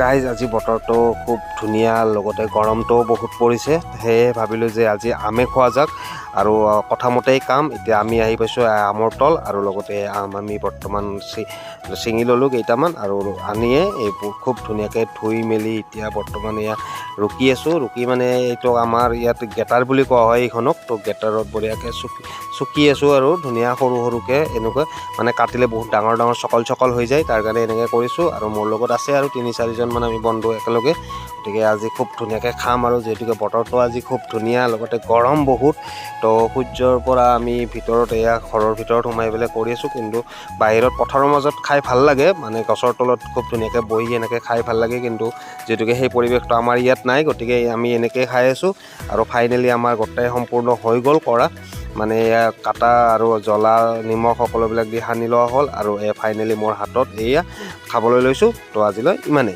Guys, আজি বতৰটো খুব ধুনীয়া, লগতে গৰমটোও বহুত পৰিছে। সেয়ে ভাবিলোঁ যে আজি আমে খোৱা যাওক আৰু কথামতেই কাম। এতিয়া আমি আহি পাইছোঁ আমৰ তল আৰু লগতে আম আমি বৰ্তমান ছিঙি ল'লোঁ কেইটামান আৰু আনিয়ে এইবোৰ খুব ধুনীয়াকৈ ধুই মেলি এতিয়া বৰ্তমান এয়া ৰুকি আছোঁ। ৰুকি মানে এইটো আমাৰ ইয়াত গেটাৰ বুলি কোৱা হয় এইখনক। তো গেটাৰত বঢ়িয়াকৈ চুকি চুকি আছোঁ আৰু ধুনীয়া সৰু সৰুকৈ এনেকুৱা, মানে কাটিলে বহুত ডাঙৰ ডাঙৰ চকল চকল হৈ যায়, তাৰ কাৰণে এনেকৈ কৰিছোঁ। আৰু মোৰ লগত আছে আৰু তিনি চাৰিজনমান আমি বন্ধু একেলগে। গতিকে আজি খুব ধুনীয়াকৈ খাম আৰু যিহেতুকে বতৰটো আজি খুব ধুনীয়া, লগতে গৰম বহুত। তো সূৰ্যৰ পৰা আমি ভিতৰত এয়া ঘৰৰ ভিতৰত সোমাই পেলাই কৰি আছোঁ, কিন্তু বাহিৰত পথাৰৰ মাজত খাই ভাল লাগে, মানে গছৰ তলত খুব ধুনীয়াকৈ বহি এনেকৈ খাই ভাল লাগে। কিন্তু যিহেতুকে সেই পৰিৱেশটো আমাৰ ইয়াত নাই, গতিকে আমি এনেকৈ খাই আছোঁ। আৰু ফাইনেলি আমাৰ গোটেই সম্পূৰ্ণ হৈ গ'ল কৰা, মানে এয়া কাটা আৰু জ্বলা নিমখ সকলোবিলাক দি সানি লোৱা হ'ল আৰু এয়া ফাইনেলি মোৰ হাতত এয়া খাবলৈ লৈছোঁ। তো আজিলৈ ইমানেই।